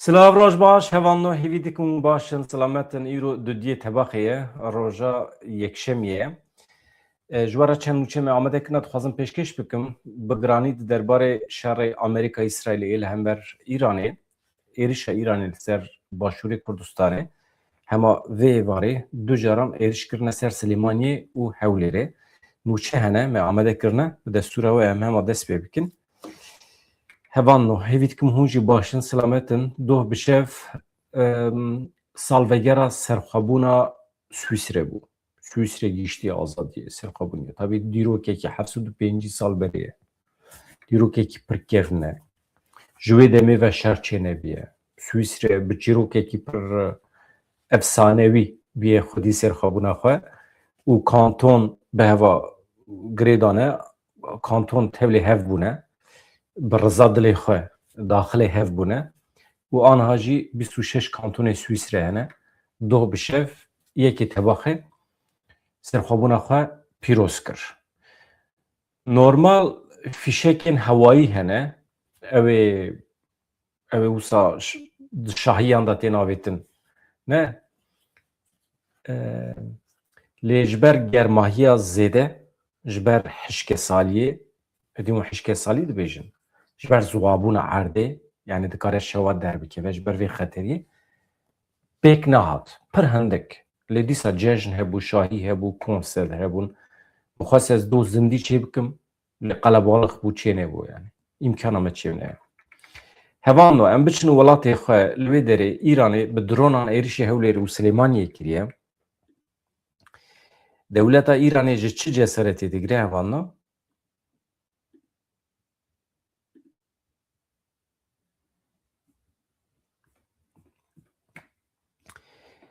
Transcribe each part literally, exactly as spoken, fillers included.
Silav, roj baş, hevalno, hêvî dikim baş in, selamet in. Îro dudiyê tebaxê ye, roja yekşemiyê ye. E, ji we re çend nûçe me amade kirine, dixwazim pêşkêş bikim. Bi giranî di derbarê şerê Amerîka-Îsraîlê yê li hember Îranê, êrişa Îranê li ser Başûrê Kurdistanê, hema vê êvarê du caran êriş kirine ser Silêmaniyê û Hewlêrê. Nûçe hene, me amade kirine, bi destûra we em hema dest pê bikin. Hevalno, hêvî dikim hûn jî baş in, selamet in. Doh bi şev, em, salvegera serxwebûna Swîsrê bû. Swîsrê gihîştiye azadiyê, serxwebûnê. Tabî dîrokekî heft sed û pêncî sal berê ye. Dîrokekî pir kevn e. Ji wê demê ve şer çênebûye. Swîsre bi çîrokekî pir efsanewî bûye xwedî serxwebûna xwe û kanton bi heva girêdane, kanton tevlê hev bûne, bi riza dilê xwe daxilê hev bûne û aniha jî bîst û şeş kantonê Swîsre hene. Doh bi şev yekê tebaxê serxwebûna xwe pîroz kir. Normal fîşekên hewayî hene, ew ê, ew ê wisa ş-, di şahiyan de tên avêtin. Ne? E, lê ji ber germahiya zêde, ji ber hişkesaliyê, edî hûn hişkesalî dibêjin, ji ber ziwabûna erdê, yanî dikare şewa derbikeve, ji ber vê xeteriyê pêk nehat. Pir hindik. Lê dîsa cejn hebû, şahî hebû, konser hebûn. Mixwest ez doh zindî çê bikim, lê qelebalix bû, çê nebû yani. Îmkana me çê neye. Hevalno, em biçin welatê xwe, li wê derê Îranê bi dronan êrişê Hewlêr û Silêmaniyê kiriye. Dewleta Îranê ji çi cesaretê digire hevalno?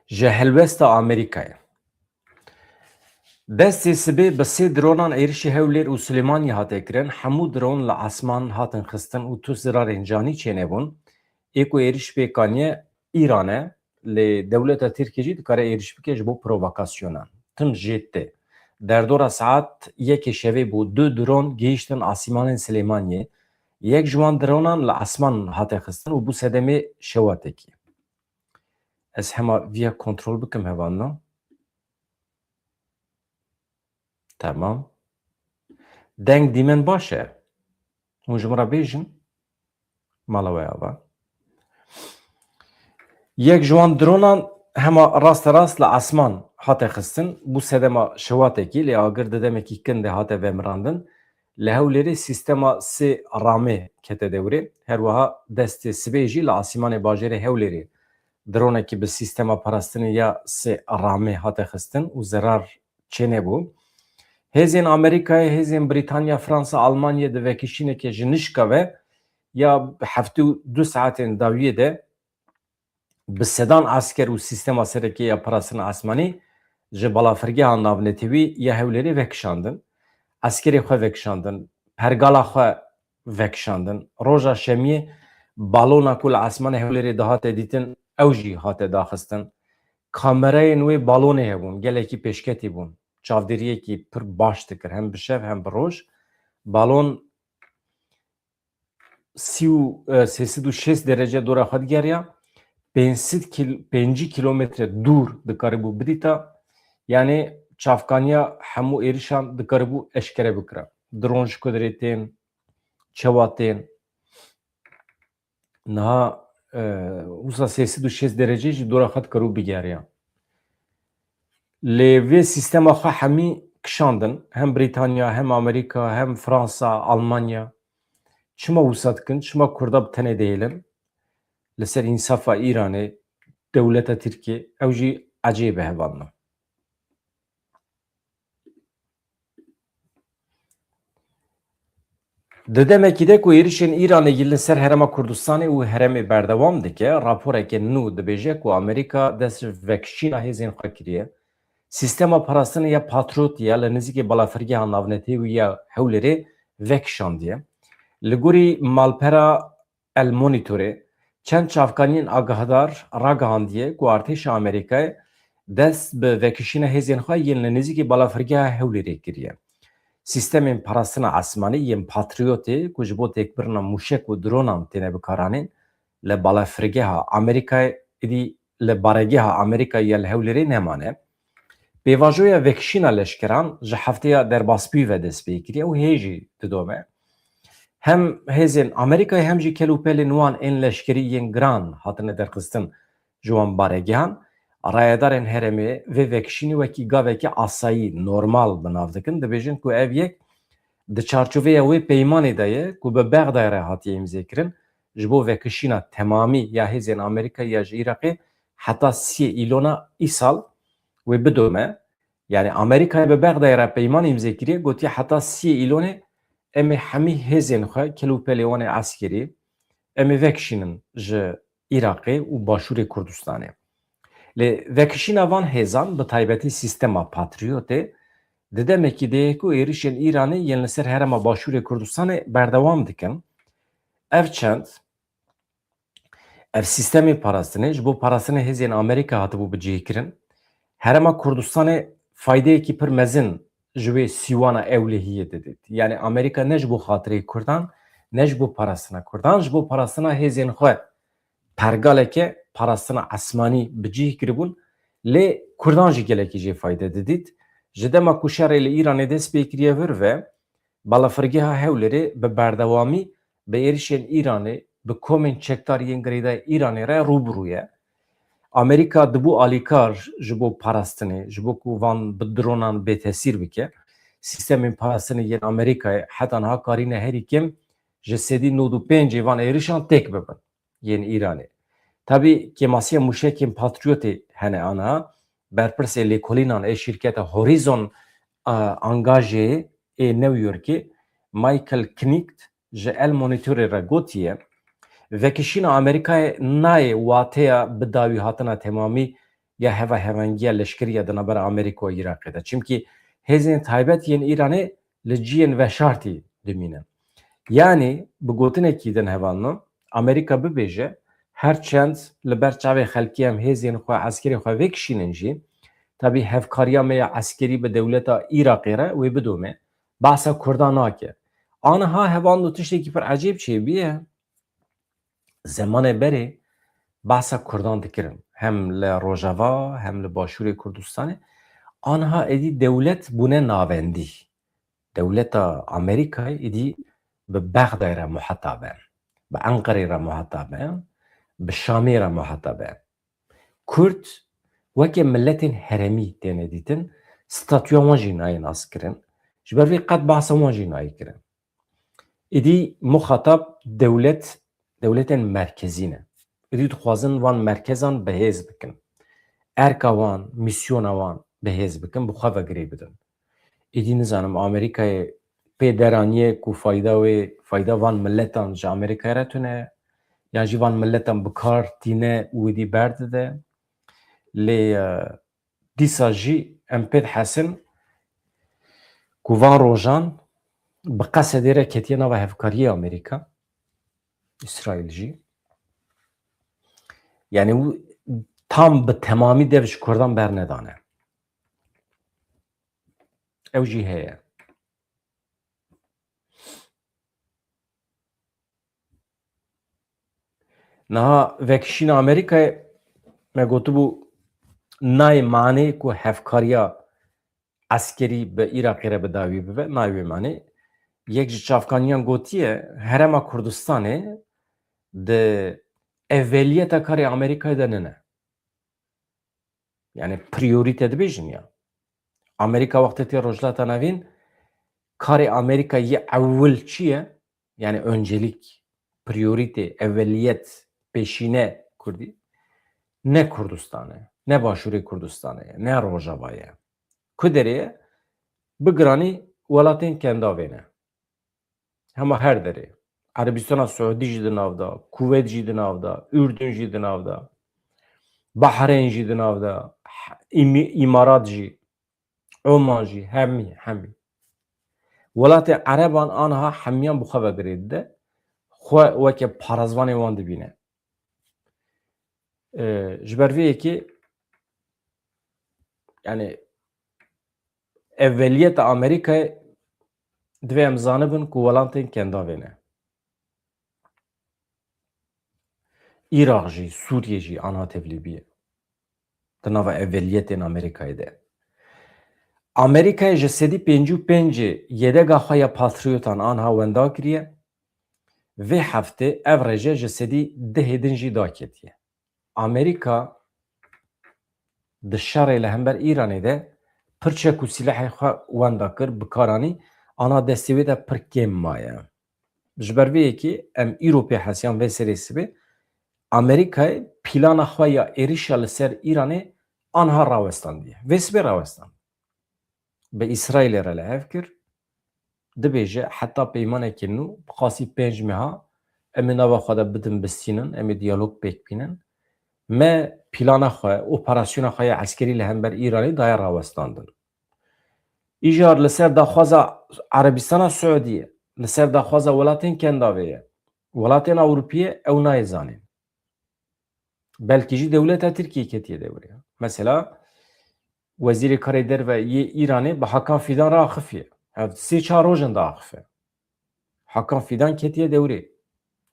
Ji helwesta Amerîkayê. Destê sibê bi sê dronan êrişî Hewlêr û Silêmaniyê hate kirin. Hemû dron li asman hatin xistin û tu zirarên canî çênebûn. Ê ku êriş pêk aniye Îran e, lê dewleta Tirkiyê jî dikare êriş bike ji bo provokasyonan. Tim jê tê. Derdora saet yekê şevê bû, du dron gihîştin asîmanên Silêmaniyê. Yek ji wan dronan li asman hate xistin û bû sedemê şewatekî. Ez hema viya kontrol bikim hevalno. Tamam. Deng dîmen baş e. Hûn ji min re bêjin. Mala we ava. Yek ji wan dronan hema raste rast li asman hate xistin. Bû sedema şewatekî, lê agir di demekî kin de hate vemirandin. Li Hewlêrê sîstema sê ramê kete dewrê. Her wiha destê sibê jî li asîmanê bajêrê Hewlêrê dronekî bi sîstema parastinê ya sê ramê hate xistin û zerar çênebû. Hêzên Amerîkayê, hêzên Brîtanya, Fransa, Almanya di vekişîneke ji nişka ve ya heftê û du saetên dawiyê de bi sedan esker û sîstema serekê ya parastina asmanî ji balafirgeha navnetewî ya Hewlêrê vekişandin. Eskerê xwe vekişandin, pergala xwe vekişandin. Roja şemiyê balona ku li asmanê Hewlêrê dihate dîtin, ew jî hate daxistin. Kamerayên wê balonê hebûn, gelekî pêşketî bûn. Çavdêriyekî pir baş dikir, hem bi şev hem bi roj. Balon sî û, e, sê sed û şêst derece dora xwe digeriya, pênc sed kil-, pêncî kilometre dûr dikaribû bidîta. Yanî çavkaniya hemû êrişan dikaribû eşkere bikira. Dron ji ku derê tên, çawa tên. Niha, e, wisa sê sed û şêst derece jî dora xwe dikaribû bigeriya. Lê vê sîstema xwe hemî kişandin, hem Brîtanya, hem Amerîka, hem Fransa, Almanya. Çima wisa dikin? Çima Kurda bi tenê dihêlin? Li ser însafa Îranê, dewleta Tirkiyê, ew jî ecêb e hevalno. Di demekî de ku êrişên Îranê yên li ser Herêma Kurdistanê û herêmê berdewam dike, raporeke nû dibêje ku Amerîka dest ji vekişîna hêzên xwe kiriye. Sîstema parastinê ya Patriot ya li nizîkê balafirgeha navnetewî ya Hewlêrê vekişandiye. Li gorî malpera El Monitorê, çend çavkaniyên agahdar ragihandiye ku artêşa Amerîkayê dest bi vekişîna hêzên xwe yên li nêzîkî balafirgeha Hewlêrê kiriye. Sîstemên parastina esmanî yên Patriotê ku ji bo têkbirina mûşek û dronan têne bikaranîn, li balafirgeha Amerîkayê, êdî li baregeha Amerîkayê ya li Hewlêrê nemane. Pêvajoya vekişîna leşkeran ji hefteya derbasbûyî ve dest pê kiriye û hê jî didome. Hem hêzên Amerîkayê hem jî kel û pelên wan ên leşkerî yên giran hatine derxistin ji wan baregehan. Rayedarên herêmê vê vekişînê wekî gavekî asayî, normal bi nav dikin. Dibêjin ku ev yek di çarçoveya wê peymanê de ye ku bi Bexdayê re hatiye îmzêkirin, ji bo vekişîna temamî ya hêzên Amerîkayê ya ji Iraqê heta siyê Îlona îsal wê bidome. Yani Amerîkayê bi Bexdayê re peyman îmze kiriye, gotiye heta siyê Îlonê em ê hemî hêzên xwe, kel û pelê wan ê eskerî, em ê vekişînin ji Iraqê û Başûrê Kurdistanê. Lê vekişîna van hêzan, bi taybetî sîstema Patriotê, di demekî de ye ku êrişên Îranê yên li ser herêma Başûrê Kurdistanê berdewam dikin. Ev çend Ev sîstemê parastinê ji bo parastinê hêzên Amerîka hatibû bicihkirin. Herêma Kurdistanê faydeyekî pir mezin ji wê sîwana ewlehiyê didît. Yani Amerîka ne ji bo xatirê Kurdan, ne ji bo parastina Kurdan, ji bo parastina hêzên xwe pergaleke parastina esmanî bicih kiribûn, lê Kurdan jî gelekî jê fayde didît. Ji dema ku şerê li Îranê dest pê kiriye vir ve, balafirgeha Hewlêrê bi berdewamî bi êrişên Îranê, bi komên çekdar yên girêdayî Îranê re rû bi rû ye. Amerîka dibû alîkar ji bo parastinê, ji bo ku van bi dronan bêtesîr bike. Sîstemên parastinê yên Amerîkayê heta niha karîne herî kêm ji sedî nod û pêncê van êrişan têk bibin yên Îranê. Tabî kêmasiya mûşekên Patriotê hene aniha. Berpirsê lêkolînan ê şîrketa Horizon, a, Angajê ê New Yorkê Michael Knight ji El Monitorê re gotiye, vekişîna Amerîkayê nayê wateya bi dawî hatina temamî ya hevahevengiya leşkerî ya di navbera Amerîka û Iraqê de. Çimkî hêzên taybet yên Îranê li cihên veşartî dimînin. Yanî bi gotinekî din hevalno, Amerîka bibêje, her çend li ber çavê xelkê em hêzên xwe, eskerê xwe vekişînin jî, tabî hevkariya me ya eskerî bi dewleta Iraqê re wê bidome, behsa Kurdan nake. Aniha hevalno tiştekî pir ecêb çêbûye. Zemanê berê behsa Kurdan dikirin. Hem li Rojava, hem li Başûrê Kurdistanê. Aniha êdî dewlet bûne navendî. Dewleta Amerîkayê êdî bi Bexdayê re muhetab e. Bi Enqerê re muhetab e. Bi Şamê re muhetab e. Kurd weke miletên herêmî têne dîtin, statûya wan jî nayê naskirin. Ji ber vê qet behsa wan jî nayê kirin. Êdî muxatab dewlet, dewletên merkezî ne. Êdî dixwazin van merkezan bi hêz bikin. Erka wan, mîsyona wan bi hêz bikin, bi xwe ve girê bidin. Êdî nizanim Amerîkayê pê deraniye ku fayda wê, fayda van miletan ji Amerîkayê re tune, yan jî van miletan bi kar tîne û êdî berdide. Lê, e, dîsa jî em pê dihesin ku van rojan bi qesedê re ketiye nava hevkariyê Amerîka, Îsraîl jî. Yani û tam bi temamî dev ji Kurdan bernedane. Ew jî heye. Niha vekişîna Amerîkayê me gotibû nayê manê ku hevkariya eskerî bi Iraqê re bi dawî bibe, nayê wê manê. Yek ji çavkaniyan gotiye, Herêma Kurdistanê di eveliyeta karê Amerîkayê de nine. Yani priorîte dibêjin ya. Amerîka wextê tê Rojhilata Navîn, karê Amerîka yê ewil çi ye? Yani öncelik, priorîte, eveliyet, pêşîne Kurdî. Ne Kurdistan e, ne Başûrê Kurdistanê ye, ne Rojava ye. Ku derê ye? Bi giranî welatên kendavê ne. Hema her derê. Erebistana Siûdî jî di nav de, Kuweyt jî di nav de, Urdun jî di nav de, Bahreyn jî di nav de, Îmî-, Îmarat jî, Oman jî, hemî, hemî. Welatê Ereban aniha hemiyan bi xwe ve girê dide, xwe weke parezvanê wan dibîne. E, ji ber vê yekê, yani, eveliyeta Amerîkayê divê em zanibin ku welatên kendavê ne. Îraq jî, Sûriye jî anha tevlî bûye. Di nava eveliyetên Amerîkayê de. Amerîkayê ji sedî pêncî û pêncê yedega xwe ya patriotan anha wenda kiriye. Vê heftê ev rêje ji sedî dehê din jî daketiye. Amerîka di şerê li hember Îranê de pir çek û sîlehê xwe wenda kir, bi kar anî, ana destê wê de pir kêm maye. Ji ber vê yekê em îro pê hesiyan vê serê sibê Amerîkayê plana xwe ya êrişa li ser Îranê anha rawestandiye. Vê sibê rawestan. Bi Îsraîlê re li hev kir. Dibêje heta peymanekê nû bi qasî pênc meha em ê nava xwe de bidin bistînin, em ê diyalog pêk bînin. Me plana xwe, operasyona xwe ya eskerî li hember Îranê daye rawestandin. Îcar li ser daxwaza Erebistana Siûdiyê, li ser daxwaza welatên Kendavê ye, welatên Ewropî ye, ew nayê zanîn. Belkî jî dewleta Tirkiyê ketiye dewrê. Mesela, Wezîrê Karê Derve yê Îranê bi Hakan Fîdan re axifiye. Ev sê çar roj in diaxife. Hakan Fîdan ketiye dewrê.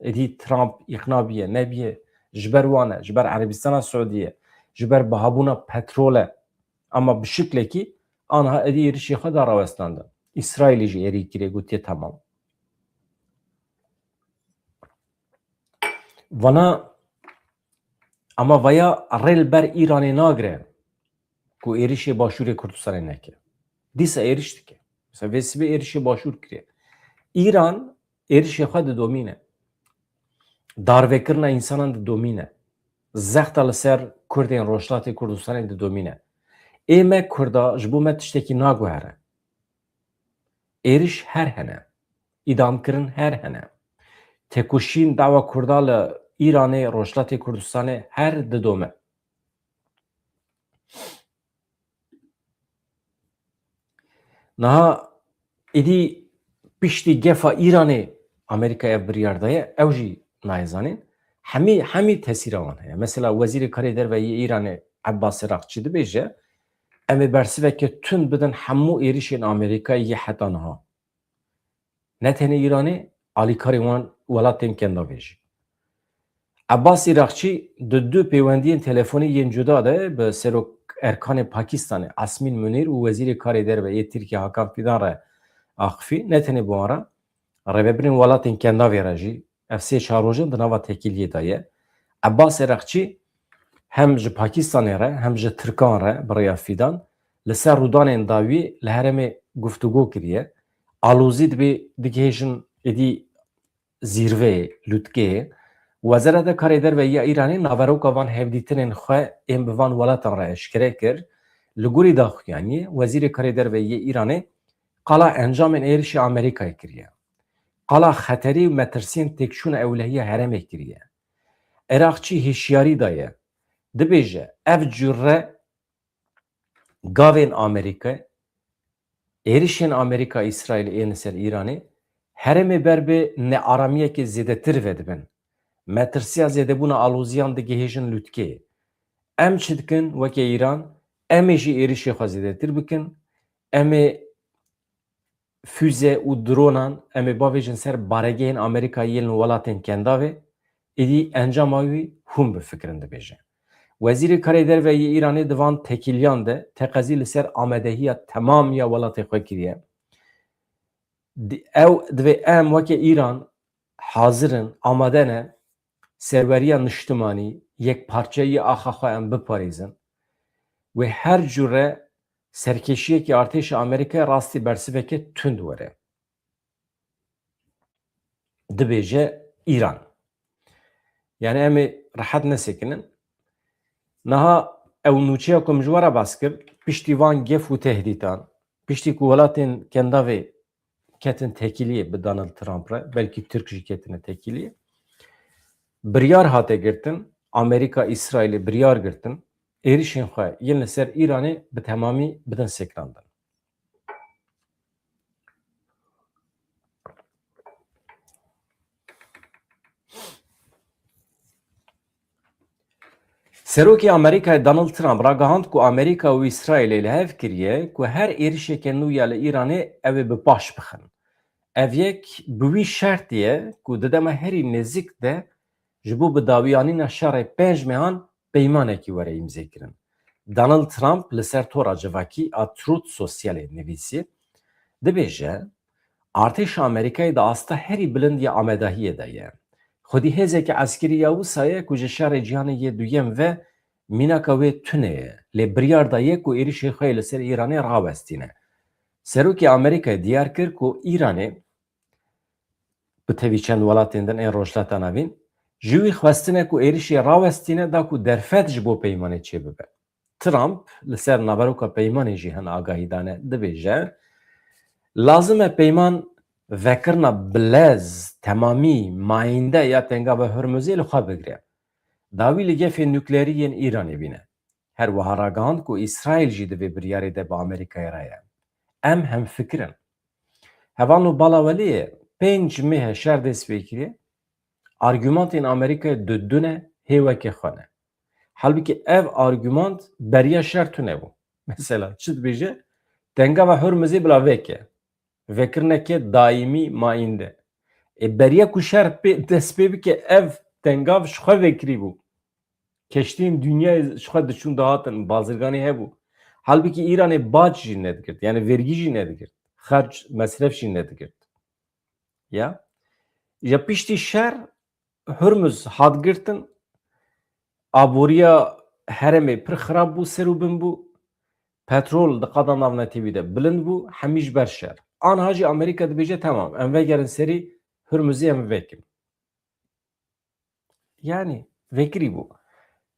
Êdî Trump îqna biye, nebiye, ji ber wan e, ji ber Erebistana Siûdiyê, ji ber bihabûna petrol e. Ama bi şiklekî anha êdî êrişê xwe da rawestandin. Îsraîlê jî êrî kiriye, gotiye temam. Vana, ama vaya rê li ber Îranê nagire ku êrişê Başûrê Kurdistanê neke. Dîsa êriş dike. Mesela vê sibê êrişê Başûr kiriye. Îran êrişê xwe didomîne. Darvekirina însanan didomîne. Zexta li ser Kurdên Rojhilatê Kurdistanê didomîne. Ê me Kurda ji bo me tiştekî naguhere. Êriş her hene. Îdamkirin her hene. Têkoşîn dawa Kurda li Îranê, Rojhilatê Kurdistanê her didome. Niha êdî piştî gefa Îranê Amerîka ev biryar daye, ew jî nayê zanîn. Hemî, hemî tesîra wan heye. Mesela Wezîrê Karê Derve yê Îranê Ebbas Irakçî dibêje, em ê bersiveke tund bidin hemû êrişên Amerîkayê yê heta niha. Ne tenê Îranê, alîkarên wan welatên Kendavê jî. Ebbas Îrakçî di du pêwendiyên telefonî yên cuda de bi Serok Erkanê Pakistanê Asmîn Munîr û Wezîrê Karê Derve yê Tirkiye Hakan Fidan re axifî. Ne tenê bi wan re, rêvebirên welatên Kendavê re jî ev sê çar roj in di nava tekîliyê de ye. Ebbas Îrakçî hem ji Pakistanê re hem ji Tirkan re bi rêya Fidan li ser rûdanên dawî li herêmê guftûgo kiriye. Alozî dibê digihêjin êdî zîrveyê, lûtkeyê. Wezareta Karê Derve ya Îranê naveroka van hevdîtinên xwe ên bi van welatan re eşkere kir. Li gorî daxuyaniyê, Wezîrê Karê Derve yê Îranê qala encamên êrişê Amerîkayê kiriye. Qala xeterî û metirsiyên têkçûna ewlehiya herêmê kiriye. Iraqçî hişyarî daye. Dibêje, ev cure gavên Amerîka, êrişên Amerîka, Îsraîl ên li ser Îranê, herêmê ber bi nearamiyekê zêdetir vedibin. Metirsiya zêdebûna aloziyan digihêjin lûtkeyê. Em çi dikin weke Îran? Em ê jî êrişê xwe zêdetir bikin. Em ê füze û dronan, em ê bavêjin ser baregehên Amerîka yên li welatên Kendavê, êdî encama wî hûn bifikirin, dibêje. Wezîrê Karê Derve yê Îranê di van tekîliyan de teqezî li ser amadehiya temam ya welatê xwe kiriye. Di-, ew dibê em weke Îran hazir in, amade ne, serweriya niştimanî, yekparçeyiya axa xwe em biparêzin. Wê her cure serkêşiyekî artêşa Amerîkayê rastî bersiveke tund were. Dibêje Îran. Yani em ê rehet nesekinin. Niha ew nûçeya ku min ji we re behs kir, piştî van gef û tehdîtan, piştî ku welatên Kendavê ketin tekîliyê bi Donald Trump re, belkî Tirk jî ketine tekîliyê. Biryar hate girtin, Amerîka, Îsraîlê biryar girtin, êrişên xwe yên li ser Îranê bi temamî bidin sekinandin. Serokê Amerîkayê Donald Trump ragihand ku Amerîka û Îsraîlê li hev kiriye ku her êrişeke nû ya li Îranê ew ê bi paş bixin. Ev yek bi wî şertê ye ku di dema herî nêzîk de ji bo bi dawiyanîna şerê pênc mehan peymanekî were îmzê kirin. Donald Trump li ser tora civakî a Truth Socialê nivîsî, dibêje, artêşa Amerîkayê di asta herî bilind ya amadahiyê de ye. Xwedî hêzeke eskerî ya wisa ye ku ji şerê cîhanê yê duyem ve mînaka wê tune ye, lê biryar daye ku êrişê xwe yê li ser Îranê rawestîne. Serokê Amerîkayê diyar kir ku Îranê, bi tevî çend welatên din ên Rojhilata Navîn, ji wî xwestine ku êrişê rawestîne da ku derfet ji bo peymanê çêbibe. Trump li ser naveroka peymanê jî hin agahî dane, dibêje, lazim e peyman vekirina bilez, temamî, mayînde ya Tengava Hurmuzê li xwe bigire. Dawî li gefê nukleerî yên Îranê bîne. Her wiha ragihand ku Îsraîl jî di vê biryarê de bi Amerîkayê re ye. Em hemfikir in. Hevalno bala welê ye, pênc meh e şer dest pê kiriye, argumentên Amerîkayê dudune, hê weke xwe ne. Halbikî ev argument beriya şer tune bû. Mesela, çi dibêje? Tengava Hurmuzê bila veke. Vekirineke daîmî mayînde. Ê beriya ku şer pê, dest pê bike, ev tengav ji xwe vekirî bû. Keştiyên dinyayê ji xwe diçûn dihatin, bazirganî hebû. Halbikî Îranê bac jî nedigirt, yani vergî jî nedigirt. Xerc, mesref jî nedigirt. Ya? Ya piştî şer Hurmuz hat girtin, aboriya herêmê pir xirab bû, ser û bin bû. Petrol di qada navnetewî de bilind bû, hemî ji ber şer. Anha jî Amerîka dibêje, temam, em vegerin serî Hurmuzê, em vekin. Yani, vekirî bû.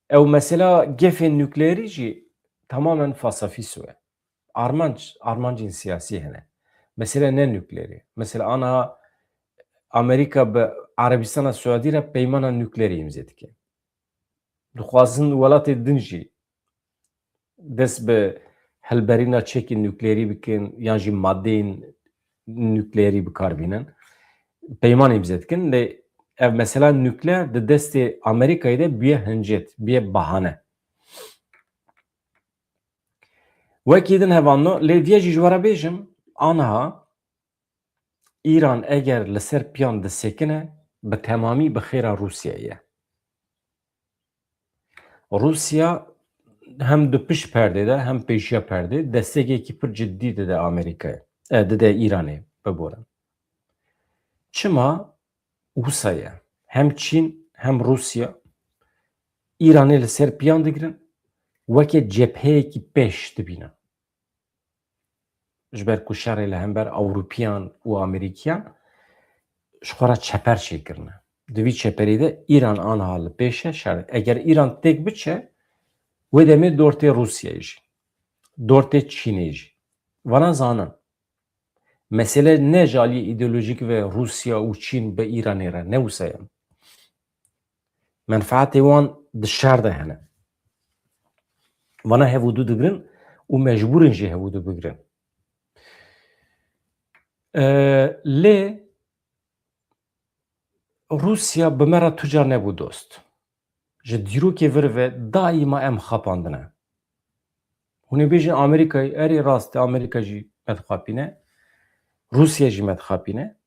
Ew mesela gefên nukleerî jî tamamen fasafiso ye. Armanc, armancên siyasî hene. Mesela ne nukleerî. Mesela anha Amerîka bi Erebistana Siûdî re peymana nukleerî îmze dike. Dixwazin welatê din jî dest bi hilberîna çekên nukleerî bikin yan jî madeyên nukleerî bi kar bînin. Peymanê îmze dikin. Lê ev mesela nukleer di destê Amerîkayê de bûye hincet, bûye bahane. Wekî din hevalno, lê viya jî ji we re bêjim, anha Îran eger li ser piyan disekine, bi temamî bi xêra Rûsyayê ye. Rûsya hem di pişt perdê de hem pêşiya perdê destekekî pir cidî dide Amerîkayê, e, dide Îranê, biborin. Çima? Wisa ye. Hem Çîn hem Rûsya Îranê li ser piyan digirin, weke cepheyekî pêş dibînin. Ji ber ku şerê li hember Ewropiyan û Amerîkiyan ji xwe re çeper çêkirine. Di vî çeperî de Îran anha li pêş e şer. Eger Îran têk biçe, wê demê dortê Rûsyayê jî, dortê Çînê jî. Vana zanin. Mesele ne ji aliyê îdeolojîk ve Rûsya û Çîn bi Îranê re, ne wisa ye. Menfaetê wan di şer de hene. Vana hevûdû digirin û mecbûr in jî hevûdû bigirin. Ee, lê Rûsya bi me re tu car nebû dost. Ji dîrokê vir ve daîma em xapandine. Hûn ê bêjin Amerîkayê, erê rast e, Amerîka jî me dixapîne, Rûsya jî me dixapîne.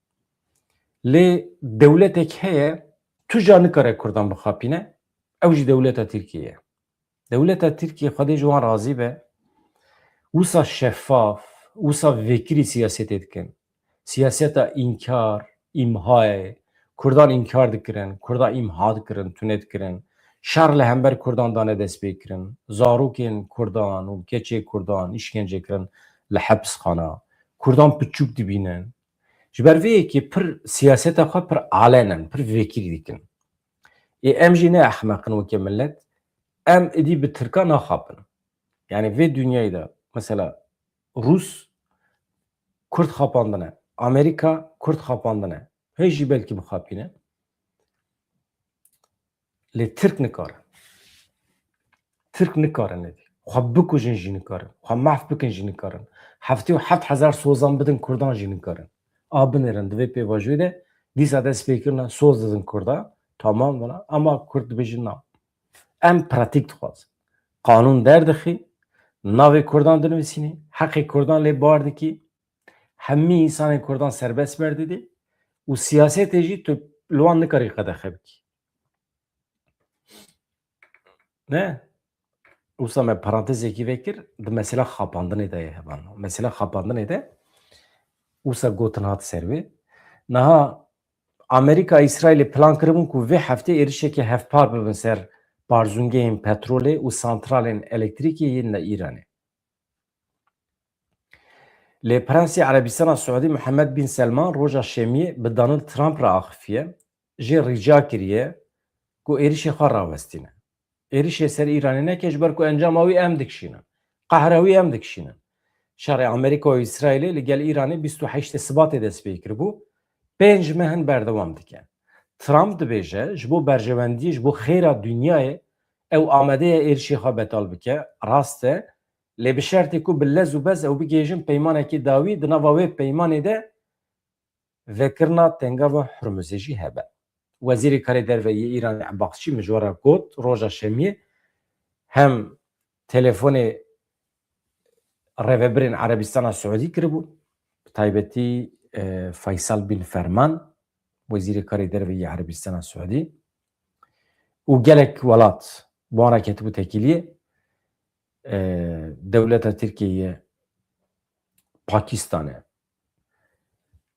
Lê dewletek heye, tu car nikare Kurdan bixapîne, ew jî dewleta Tirkiyê ye. Dewleta Tirkiyê, Xwedê ji wan razî be, wisa şeffaf, wisa vekirî siyasetê dikin. Siyaseta înkar, îmhayê, Kurdan înkar dikirin, Kurdan îmha dikirin, tune dikirin. Şer li hember Kurdan dane destpêkirin. Zarokên Kurdan û keçê Kurdan îşkence kirin li hepisxana. Kurdan piçûk dibînin. Ji ber vê yekê pir siyaseta xwe pir alenen, pir vekirî dikin. Ê em jî ne ehmeq in weke millet. Em êdî bi Tirka naxapin. Yani vê dinyayê de mesela Rûs Kurd xapandine, Amerîka Kurd xapandine. Hê jî belkî bixapîne. Lê Tirk nikare. Tirk nikarin êdî. Xwe bikujin jî nikarin. Xwe mehf bikin jî nikarin. Heftê û heft hezar sozan bidin Kurdan jî nikarin. A binêrin di vê pêvajoyê de dîsa dest pê kirine soz didin Kurda. Tamam vana. Ama Kurd dibêjin na. Em pratîk dixwazin. Qanûn derdixî, navê Kurdan dinivîsînî, heqê Kurdan lê bar dikî, hemî însanên Kurdan serbest berdidî û siyasetê jî tu li wan nikarî qedexe bikî. Ne? Wisa me parantezekî vekir, di mesela xapandinê de ye hevalno. Mesela xapandinê de wisa gotin hat ser wê. Niha Amerîka, Îsraîlê plan kiribûn ku vê heftê êrişeke hevpar bibin ser parzûngehên petrolê û santralên elektrîkê yên li Îranê. Lê Prensê Erebistana Siûdî Mihemed Bin Selman roja Şemiyê bi Donald Trump re axifiye, jê rica kiriye ku êrişê xwe rawestîne. Êrişê ser Îranê neke, ji ber ku encama wî em dikişînin. Qehra wî em dikişînin. Şerê Amerîka û Îsraîlê li gel Îranê bîst û heştê Sibatê dest pê kiribû. Pênc meh in berdewam dike. Trump dibêje, ji bo berjewendiyê, ji bo xêra dinyayê ew amade ye êrişê xwe betal bike. Rast e, lê bi şertê ku bi lez û bez ew bigihêjin peymanekî dawî, di nava wê peymanê de vekirina Tengava Hurmuzê jî hebe. Wezîrê Karê Derve yê Îranê Ebbasçî mijwara got, roja Şemiyê hem telefonê rêvebirên Erebistana Siûdî kiribû, bi taybetî, e, Faysal bin Ferman, Wezîrê Karê Derve yê Erebistana Siûdî û gelek welat bi wan re ketibû tekîliyê, e, dewleta Tirkiyeyê, Pakistanê.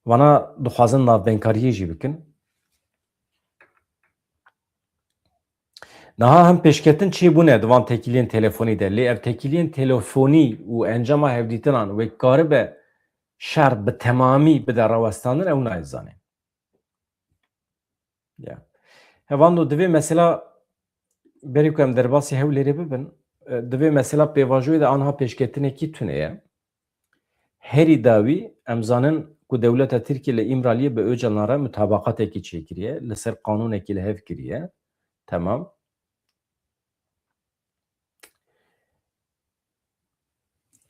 Vana dixwazin navbeynkariye jî bikin. Niha hem pêşketin çêbûne di van tekîliyên telefonî de, lê ev tekîliyên telefonî û encama hevdîtinan wê karibe şer bi temamî bide rawestandin, ew nayê zanê. Ya. Hevando divê mesela, berî ku em derbasî Hewlêrê bibin, e, divê mesela pêvajoyê de anha pêşketinekî tune ye. Herî dawî em zanin ku dewleta Tirkiyê li Îmraliyê bi Ocalan re mutabaqatekî çêkiriye, li ser qanûnekî li hev kiriye. Temam.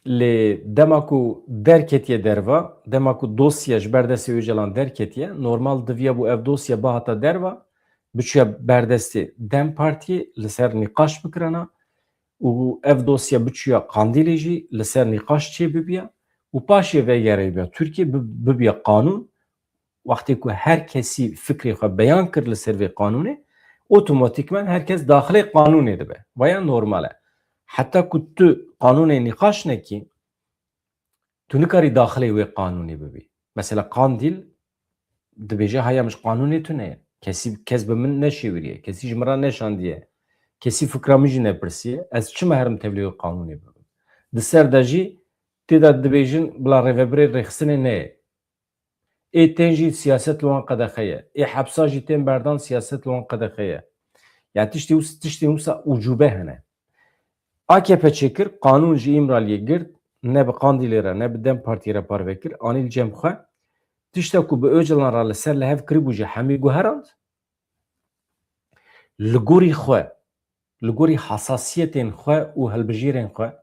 Lê dema ku derketiye derva, dema ku dosya ji ber destê Ocalan derketiye, normal diviya bû ev dosya bihata derva, biçûya ber destê DEM Partiyê, li ser nîqaş bikirana û ev dosya biçûya Qandîlê jî, li ser nîqaş çê bibiya û paşê vegerîbiya Tirkiyê, bi-, bibiya qanûn. Wextê ku her kesî fikrê xwe beyan kir li ser vê qanûnê, otomatîkman her kes daxilê qanûnê dibe. Vaya normal e. Heta ku tu qanûnê nîqaş nekî, tu nikarî daxilê wê qanûnê bibî. Mesela Qandîl dibêje, haya min ji qanûnê tune ye. Kesî, kes bi min neşêwiriye. Kesî ji min re neşandiye. Kesî fikra min jî nepirsiye. Ez çima herim tevlî wê qanûnê bibim? Di ser de jî tê de dibêjin, bila rêvebirê rêxistinê neyê. Ê tên jî siyaset li wan qedexe ye. Ê hepsa jî tên berdan, siyaset li wan qedexe ye. Ya tiştê wis-, tiştên wisa ucube hene. A K P çêkir, qanûn ji Îmraliyê girt, ne bi Qandîlê re, ne bi DEM Partiyê re parve kir, anî li cem xwe. Tişta ku bi Ocalan re li ser li hev kiribû jî hemî guherand. Li gorî xwe, li gorî hesasiyetên xwe û hilbijêrên xwe,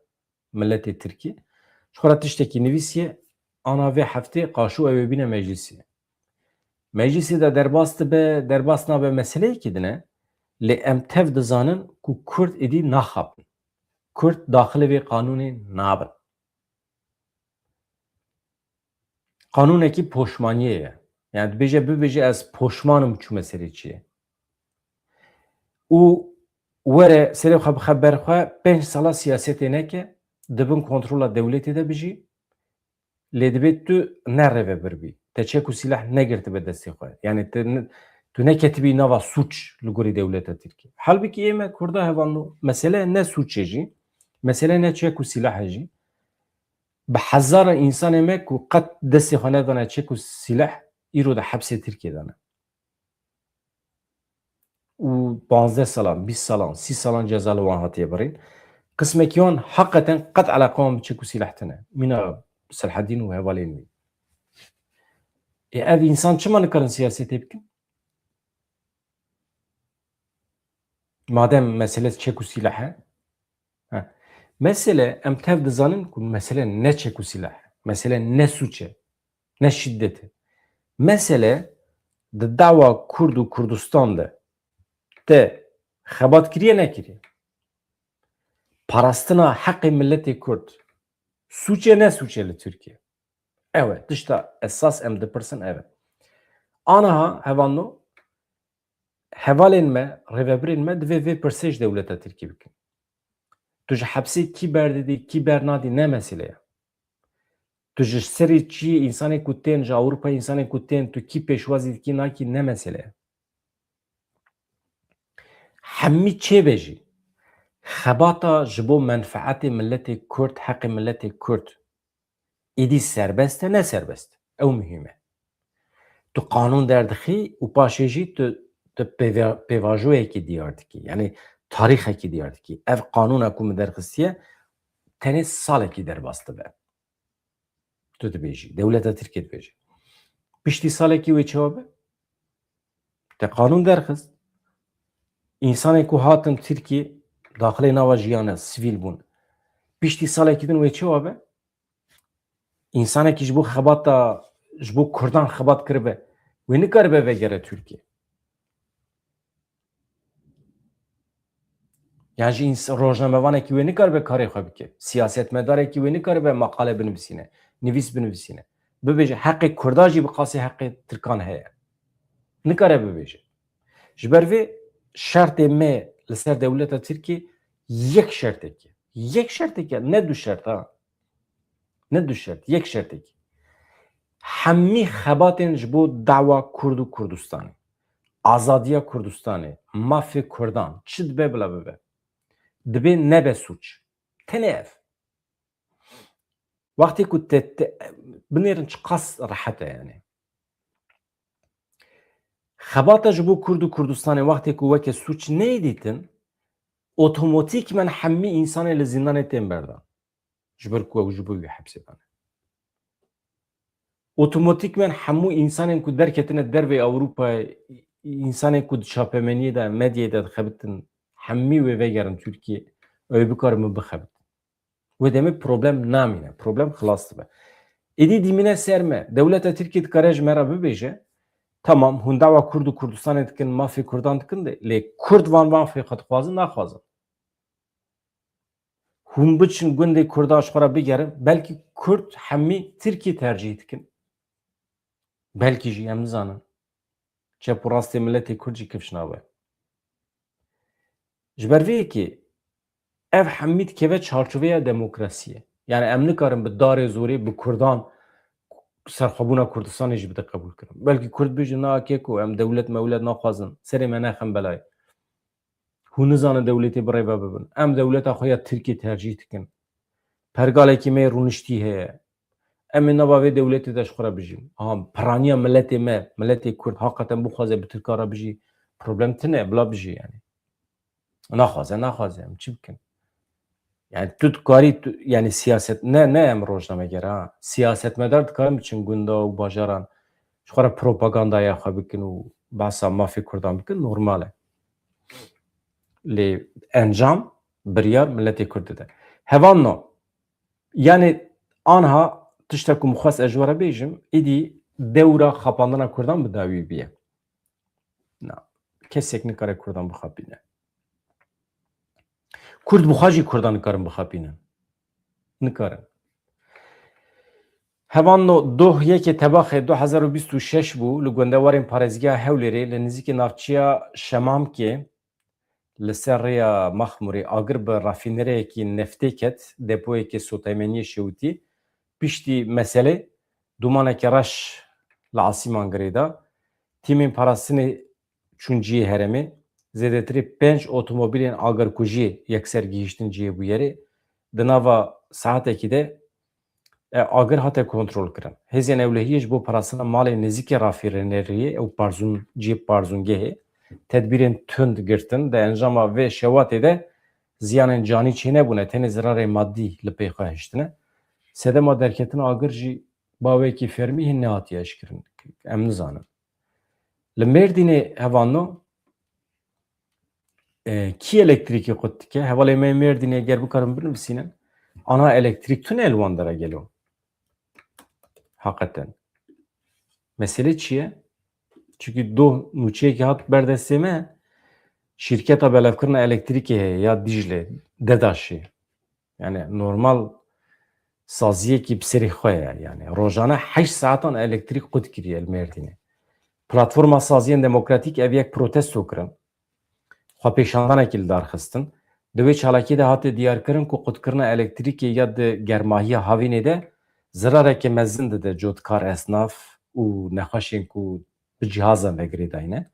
miletê Tirkî ji xwe re tiştekî nivîsiye, ana vê heftê qaşû ew ê bîne meclîsê. Meclîsê de derbas dibe, derbas nabe, meseleyekî din e, lê em tev dizanin ku Kurd êdî naxapin. Kurd daxilê vê qanûnê nabin. Qanûnekî poşmaniyê ye. Yani dibêje, bibêje, ez poşman im çûme serê çiyê. Û were serê xwe bixe ber xwe, pênc sala siyasetê neke, di bin kontrola dewletê de bijî, lê dibê tu ne rêvebir bî. Te çek û sîleh negirtibe destê xwe. Yani te ne, tu neketibî nava sûc li gorî dewleta Tirkiyê. Halbikî ê me Kurda hevalno, mesele ne sûcê jî, mesele ne çek û sîlehê jî. Bi hezaran însanê me ku qet destê xwe nedane çek û sîleh, îro di hepsê Tirkiyê de ne. Û panzdeh salan, bîst salan, sî salan ceza li wan hatiye birîn. Qismekî wan heqeten qet eleqa wan bi çek û sîleh tine. Mîna Selhedîn û hevalên wî. Ê, ev însan çima nikarin siyasetê bikin? Madem mesele çek û sîleh e, ha. Mesele, em tev dizanin ku mesele ne çek û sîleh e. Mesele ne sûc e, ne şîdet e. Mesele di dawa Kurd û Kurdistan de te xebat kiriye nekiriye. Parastina heqê miletê Kurd. Sûc e ne sûc e li Tirkiye? Ew e. Tişta esas em dipirsin ev e. Aniha hevalno hevalên me, rêvebirên me divê vê pirsê ji dewleta Tirkî bikin. Tu ji hepsê kî berdidî, kî bernadî ne mesele ye. Tu ji serê çiyê, însanên ku tên ji Ewropa, însanên ku tên, tu kî pêşwazî dikî nakî ne mesele ye. Hemî çêbe jî, xebata ji bo menfeetê miletê Kurd, heqê miletê Kurd, êdî serbest e, ne serbest e. Ew muhîm e. Tu qanûn derdixî û paşê jî tu, tu pêve-, pêvajoyekî diyar dikî. Yanî tarîxekî diyar dikî. Ev qanûna ku min derxistiye tenê salekî derbas dibe. Tu dibêjî, dewleta Tirkiyê dibêje. Piştî salekî wê çawa be? Te qanûn derxist. Însanên ku hatin Tirkiyê, daxilê nava jiyana sivîl bûn. Piştî salekî din wê çawa be? Însanekî ji bo xebata, ji bo Kurdan xebat kiribe, wê nikaribe vegere Tirkiyê. Yan jî ins-, rojnamevanekî wê nikaribe karê xwe bike. Siyasetmedarekî wê nikaribe maqale binivîsîne, nivîs binivîsîne. Bibêje, heqê Kurda jî bi qasî heqê Tirkan heye. Nikare bibêje. Ji ber vê şertê me li ser dewleta Tirkiyê yek şertekî. Yek şertekî, ne du şert ha. Ne du şert, yek şertekî. Hemî xebatên ji bo dawa Kurd û Kurdistanê, azadiya Kurdistanê, mafê Kurdan, çi dibe bila bibe. Dibê nebe sûc. Tenê ev. Wextê ku te, te binêrin çiqas rehet e yani. Xebata ji bo Kurd û Kurdistanê wextê ku weke sûc neyê dîtin, otomotîkmen hemî însanê li zîndanê tên berdan. Ji ber ku ew ji bo wî hepsê dane. Otomotîkmen hemû însanên ku derketine dervê Ewropayê, însanên ku di çapemeniyê de, medyayê de dixebitin, hemî wê vegerin Tirkiyê, ew ê bikarin min bixebitin. Wê demê problem namîne, problem xilas dibe. Êdî dîmîne ser me, dewleta Tirkiyê dikare ji me re bibêje, tamam, hûn dawa Kurd û Kurdistanê dikin, mafê Kurdan dikin de, lê Kurd van mafê xwe dixwazin, naxwazin. Hûn biçin gundê Kurda ji xwe re bigerin, belkî Kurd hemî Tirkiyê tercîh dikin. Belkî jî em nizanin. Çep û rastê miletê Kurd jî kifş nabe. Ji ber vê yekê ev hemî dikeve çarçoveya demokrasiyê. Yani em nikarin bi darê zorê bi Kurdan serxwebûna Kurdistanê jî bide qebûl kirin. Belkî Kurd bêjin, na keko, em dewlet mewlet naxwazin. Serê me nexin belayê. Hûn nizanin dewletê bi rê ve bibin. Em dewleta xwe ya Tirkiyê tercîh dikin. Pergalekî me yê rûniştî heye. Em ê nava vê dewletê de ji xwe re bijîn. Aha, piraniya miletê me, miletê Kurd haqeten bixwaze bi Tirka re bijî, problem tune, bila bijî yani. Naxwaze, naxwaze, em çi bikin? Yani tu dikarî, tu, yani siyaset, ne, ne em rojnameger ha. Siyasetmedar dikarin biçin gunda û bajaran, ji xwe re propagandaya xwe bikin û behsa mafê Kurdan bikin, normal e. Lê encam, biryar miletê Kurd dide. Hevalno, yani anha tişta ku min xwest ez ji we re bêjim, êdî dewra xapandina Kurdan bi dawî bûye. Na, kesek nikare Kurdan bixapîne. Kurd bi xwe jî Kurdan nikarin bixapînin. Nikarin. Hevalno doh yekê Tebaxê du hezar û bîst û şeş bû, li gundewarên parêzgeha Hewlêrê, li nizîkî navçeya Şemamkê, li ser rêya Mexmûrê, agir bi rafînereyekî neftê ket, depoyekê sotemeniyê şewitî. Piştî meselê, dûmaneke reş li asîman girêda. Tîmên parastinê çûn cihê herêmê. Zêdetirî pênc otomobîlên agirkujiyê yekser gihîştin cihê bûyerê. Di nava saetekî de, e, agir hate kontrolkirin. Hêzên ewlehiyê ji bo parastina malê nêzîkê rafîneriyê û parzûn-, cihê parzûngehê tedbîrên tund girtin. Di encama vê şewatê de ziyanên canî çênebûne, tenê zirarê madî li pey xwe hiştine. Sedema derketina agir jî bawekî fermî hîn nehatiye eşkirin. Em nizanin. Li Mêrdînê hevalno, e, kî elektrîkê qut dike? Hevalê me Mêrdînê, ger bikarin binivîsînin, ana elektrîk tune li wan dera gelo. Haqeten. Mesele çi ye? Çunkî doh nûçeyekî hat ber destê me, şîrketa belevkirina elektrîkê heye ya Dîcle, DEDAŞê. Yani normal saziyekî bi serê xwe ye yani. Rojane heşt saetan elektrîk qut kiriye li Mêrdînê. Platforma Saziyên Demokratîk ev yek protesto kirin. Xwepêşandanekî li dar xistin. Di wê çalakiyê de hate diyarkirin ku qutkirina elektrîkê ya di germahiya havînê de zirareke mezin dide cotkar, esnaf û nexweşên ku bi cihazan ve girêdayî ne.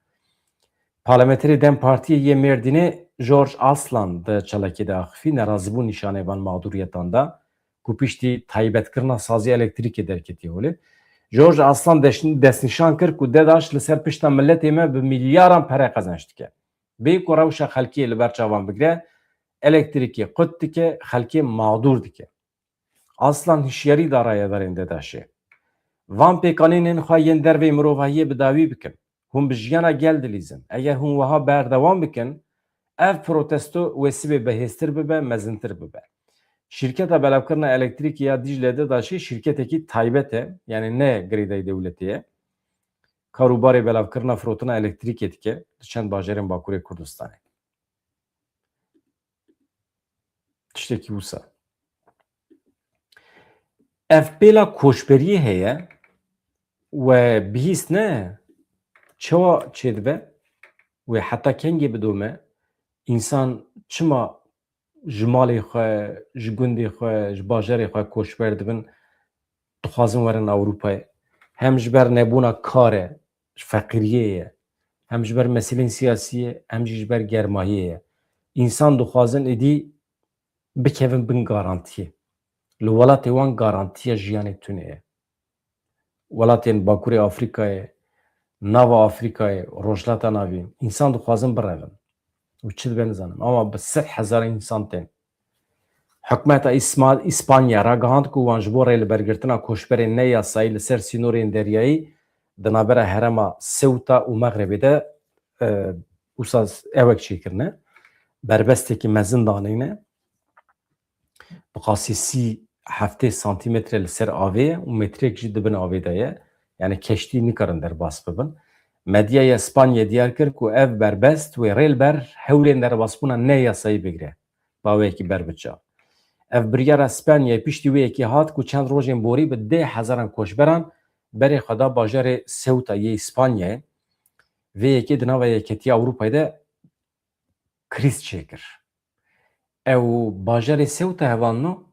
Parlamenterê DEM Partiyê yê Mêrdînê George Aslan di çalakiyê de axifî, nerazîbûn nîşanê van mexdûriyetan da ku piştî taybetkirina sazî elektrîkê derketiye holê. George Aslan deş-, destnîşan kir ku DEDAŞ li ser pişta miletê me bi milyaran pere qezenç dike. Bê ku rewşa xelkê li ber çavan bigire, elektrîkê qut dike, xelkê mexdûr dike. Aslan hişyarî da rayedarên DEDAŞê. Van pêkanînên xwe yên derveyî mirovahiyê bi dawî bikin. Hûn bi jiyana gel dilîzin. Eger hûn wiha berdewam bikin, ev protesto wê sibê bihêztir bibe, mezintir bibe. Şîrketa belavkirina elektrîkê ya Dîcle DEDAŞê şîrketekî taybet e, yanî ne girêdayî dewletê ye. Karûbarê belavkirina firotina elektrîkê dike li çend bajarên Bakurê Kurdistanê. Tiştekî wisa. Ev pêla koçberiyê heye we bihîst ne çawa çêdibe, wê heta kengê bidome, însan çima ji malê xwe, ji gundê xwe, ji bajarê xwe koçber dibin, dixwazin werin Ewropayê. Hem ji ber nebûna kar e, ji feqîriyê ye, hem ji ber meselên siyasî ye, hem jî ji ber germahiyê ye. Însan dixwazin êdî bikevin bin garantiyê. Li welatê wan garantiya jiyanê tune ye. Welatên Bakurê Afrîkayê, Nava Afrîkayê, Rojhilata Navîn, însan dixwazin birevin. Û çi dibe nizanim. Ama bi sed hezaran însan tên. Hikûmeta Îsma-, Îspanya ragihand ku wan ji bo rêlibergirtina koçberên neyasayî li ser sînorên deryayî di navbera herêma Sewta û Mexrebê de, e, wisa ewek çêkirine. Berbestekî mezin danîne. Bi qasî sî heftê santîmetre li ser avê ye û metrek jî di bin avê de ye. Yani keştî nikarin derbas bibin. Medyaya Spanyayê diyar kir ku ev berbest wê rê li ber hewlên derbasbûna ne yasayî bigire. Baweyekî ber biça. Ev biryara Spanyayê piştî wê yekê hat ku çend rojên borî bi deh hezaran koçberan berê xwe da bajarê Sewta yê Spanyayê. Vê yekê di nava Yeketiya Ewropayê de krîz çêkir. Ew bajarê Sewta hevalno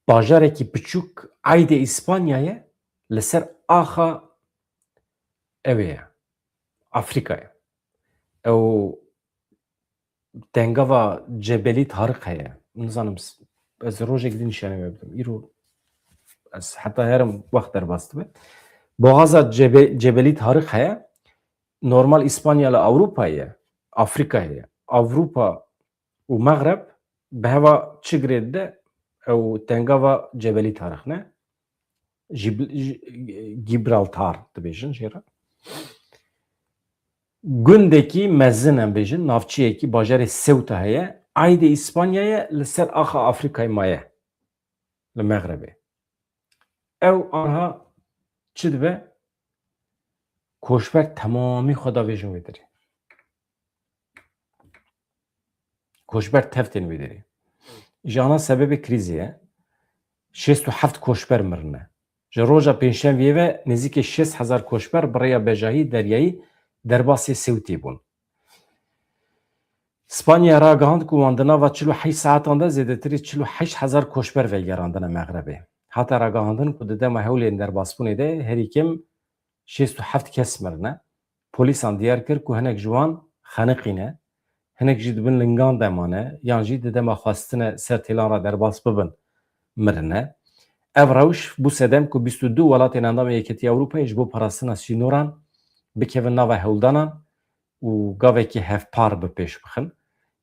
bajarekî piçûk aydê Îspanya ye, li ser axa ew ê ye, Afrîka ye. Ew tengava Cebelî Tarîk heye. Nizanim s-, ez rojek din nîşanê we bidim. Îro ez heta herim wext derbas dibe. Boğaza Cebe-, Cebelî Tarîk heye. Normal Îspanya li Ewropa ye, Afrîka ye. Ewropa û Mexreb bi heva çi girê dide? Ew tengava Cebelî Tarîk ne? Jib-, Ji-, Gibraltar dibêjin jê re. Gundekî mezin em bêjin, navçeyekî, bajarê Sewta heye. Aydê Îspanya ye, li ser axa Afrîkayê maye. Li Mexrebê. Ew anha çi dibe? Koçber temamî xwe davêjin wê derê. Koçber tev tên wê derê. Ji ana sebebê krîzê ye. Şêst û heft koçber mirine. Ji roja pêncşemviyê ve nêzîkê şêst hezar koçber bi rêya bejahî deryayî derbasê Sewtê bûn. Spanya ragihand ku wan di nava çil û heşt saetan de zêdetirî çil û heşt hezar koçber vegerandine Mexrebê. Hate ragihandin ku di dema hewlên derbasbûnê de herî kêm şêst û heft kes mirine. Polîsan diyar kir ku hinek ji wan xeniqîne, hinek jî di bin lingan de mane yan jî di dema xwestine ser têlan re derbas bibin, mirine. Ev rewş bû sedem ku bîst û du welatên endamên Yeketiya Ewropayê ji bo parastina sînoran bikevin nava hewldanan û gavekî hevpar bi pêş bixin.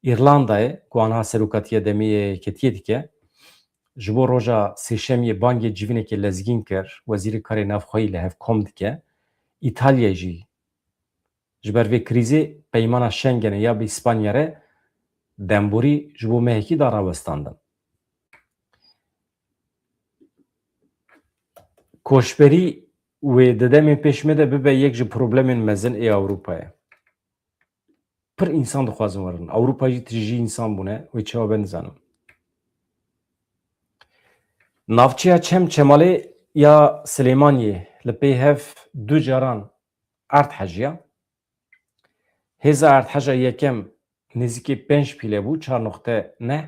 Îrlandayê ku anha serokatiya demê yê Yeketiyê dike, ji bo roja sêşemiyê bangê civînekê lezgîn kir, Wezîrê Karê Navxweyî li hev kom dike. Îtalya jî ji ber vê krîzê peymana Schengenê ya bi Îspanya re demborî ji bo mehekî da rawestandin. Koçberî wê di demên pêş me de bibe yek ji problemên mezin ê Ewropayê. Pir însan dixwazin werin. Ewropa jî tijî însan bûne, wê çawa be nizanim. Navçeya Çem Çemalê ya Silêmaniyê li pey hev du caran erd hejiya. Hêza erdheja yekem nêzîkî pênc pîle bû, çar noqte neh.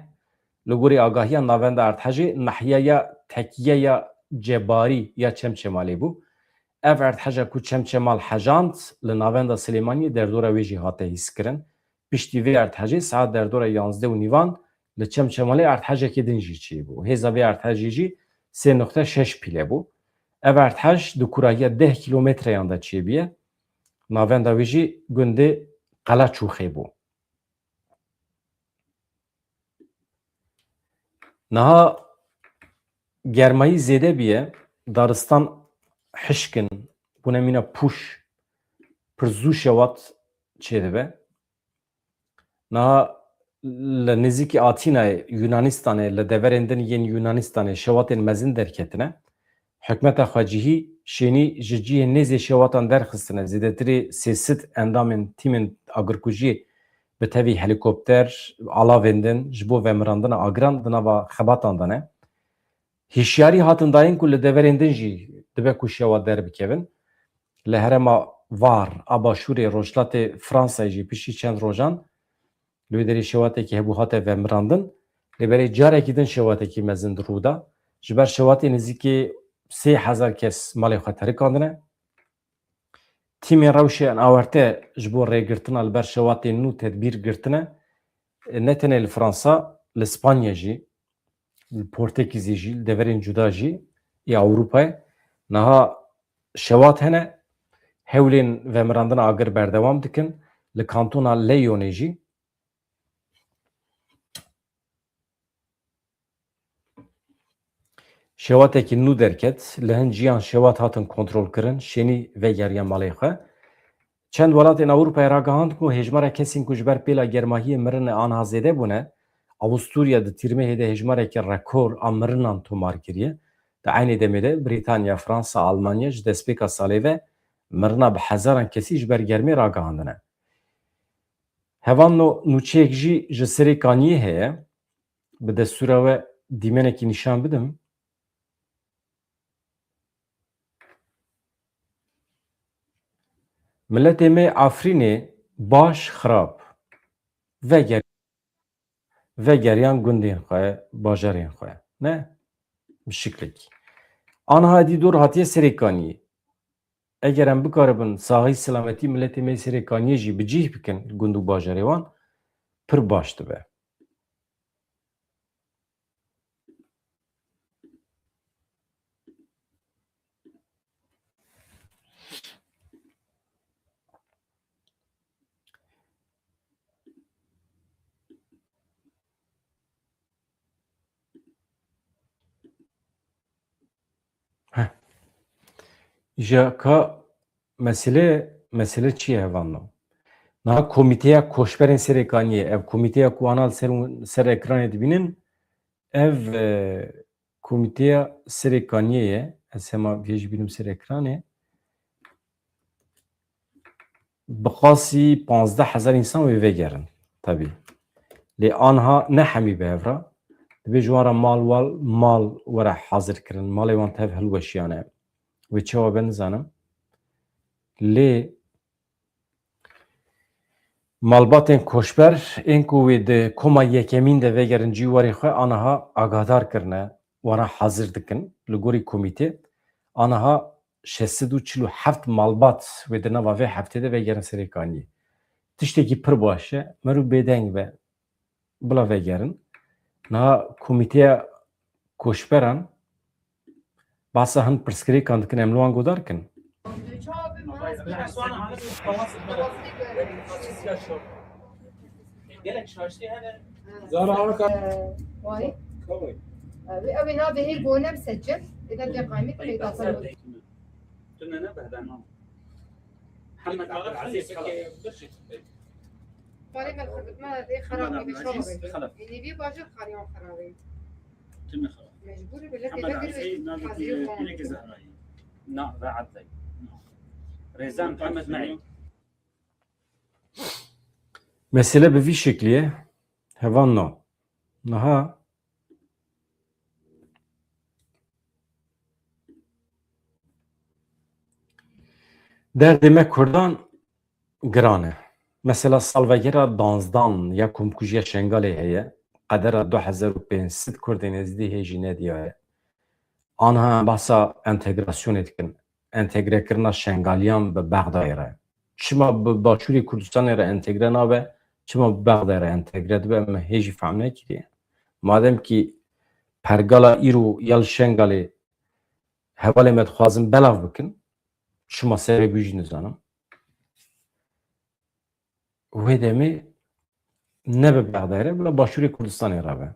Li gorî agahiya navenda erdhejê nahiyeya tekiyeya Cebarî ya Çemçemalê bû. Ev erdheja ku Çemçemal hejand li navenda Silêmaniyê derdora wê jî hate hîskirin. Piştî vê erdhejê saet derdora yanzdeh û nîvan li Çemçemalê erdhejekê din jî çêbû. Hêza vê erdhejê jî sê noqte şeş pîle bû. Ev erdhej di kurahiya deh kîlometreyan de çêbûye. Navenda wê jî gundê Qelaçûxê bû. Niha germayî zêde bûye, daristan hişk in, bûne mîna pûş, pir zû şewat çêdibe. Niha li nêzîkî Atînayê, Yunanistanê, li deverên din yên Yunanistanê şewatên mezin derketine. Hikûmeta xwecihî şênî ji cihê nêzê şewatan derxistine. Zêdetirî sê sed endamên tîmên agirkujiyê bi tevî helîkopter, alavên din ji bo vemirandina agiran di nava xebatan de ne. Hişyarî hatin dayîn ku li deverên din jî dibe ku şewa derbikevin. Li herêma Var a başûrê rojhilatê Fransayê jî piştî çend rojan li wê derê şewatekî hebû hate vemirandin. Lê berê carekî din şewatekî mezin di rû da. Ji ber şewatê nêzîkî sê hezar kes malê xwe terikandine. Tîmên rewşên awarte ji bo rêgirtina li ber şewatên nû tedbîr girtine. Ne tenê li Fransa, li Spanya jî, li Portekîzê jî, li deverên cuda jî ê Ewropayê niha şewat hene. Hewlên vemirandina agir berdewam dikin. Li kantona Leyonê jî şewatekî nû derket. Li hin ciyan şewat hatin kontrolkirin, şênî vegeriyan malê xwe. Çend welatên Ewropayê ragihand ku hêjmara kesên ku ji ber pêla germahiyê mirine aniha zêde bûne. Avusturya di tîrmehê de hêjmarekî rekor a mirinan tomar kiriye. Di eynê demê de Brîtanya, Fransa, Almanya ji destpêka salê ve mirina bi hezaran kesî ji ber germê ragihandine. Hevalno, nûçeyek jî ji Serê Kaniyê heye. Bi destûra we dîmenekî nîşan bidim. Miletê me Afrînê baş xirab veger-, vegeriyan gundên xwe, bajarên xwe. Ne? Bi şiklekî. Aniha dî dor hatiye Serê Kaniyê. Eger em bikaribin saxî selametî miletê me Serê Kaniyê jî bi cih bikin gund û bajarê wan, pir baş dibe. Heh. Îja ka mesele, mesele çi ye hevalno? Niha Komîteya Koçberên Serê Kaniyê, ev komîteya ku ana li ser, ser ekranê dibînin, ev, e, Komîteya Serê Kaniyê ye. Ez hema vê jî bînim ser ekranê. Bi qasî panzdeh hezar însan wê vegerin, tebî. Lê anha ne hemî bi hev re. Dibê ji wan re mal wal, mal were hazir kirin. Malê wan tev hilweşiyane. Wê çawa be nizanim. Lê malbatên koçber ên ku wê di koma yekemîn de vegerin cîwarê xwe, aniha agahdar kirine, wana hazir dikin. Li gorî komîtê, aniha şeş sed û çil û heft malbat wê di nava vê heftê de vegerin Serê Kaniyê. Tiştekî pir baş e, merû bêdeng be, bila vegerin. Niha komîteya koçberan behsa hin pirsgirêkan dikin, em li wan guhdar kin. Gelek şaştî hene. Zara Arka. Vay. Kavay. Ev, ev navê hê gone bi seçim. Êda ke qaymê kulê da. Tu ne, ne behden. Hemed Abdulaziz Xelef. Parê me xebitme dê xerab be, şo be. Xelef. Ênî vî bajêr xariyan xerab e. Timi xerab. Mecbûr e, millet Hemed Abdulaziz, navê Xezî Xan. Pireke Zehrayî. Na, ve Abdulay. Rêza Mihemed Meî. Mesele bi vî şeklî ye. Hevalno. Niha Derdê me Kurdan giran e. Mesela salvegera danzdan ya komkujiya Şengalê heye. Qedera du hezar û pênc sed Kurdên Êzidî hê jî nediyar e. Anha em bahsa entegrasyonê dikin. Entegrekirina Şengaliyan bi Bexdayê re. Çima bi Başûrê Kurdistanê re entegre nabe, çima bi Bexdayê re entegre dibe, me hê jî fehm nekiriye. Madem kî pergala îro ya li Şengalê hevalê me dixwazin belav bikin, çima sebebî jî nizanim. Wê demê ne bi Bexdayê re, bila Başûrê Kurdistanê re be.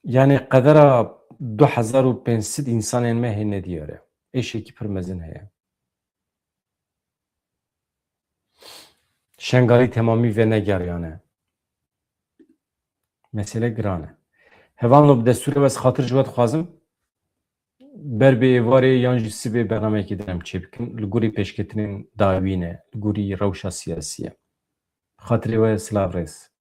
Yani qedera du hezar û pênc sed însanên me hê nediyar e. Êşekî pir mezin heye. Şengalî temamî venegeriyane. Mesele giran e. Hevalno, bi destûrê we ez xatir ji we dixwazim. Ber bi êvarê yan jî sibê bernameyekê din em çêbikin. Li gorî pêşketinên dawî ne, li gorî rewşa siyasî ye. Xatirê we silav rêz.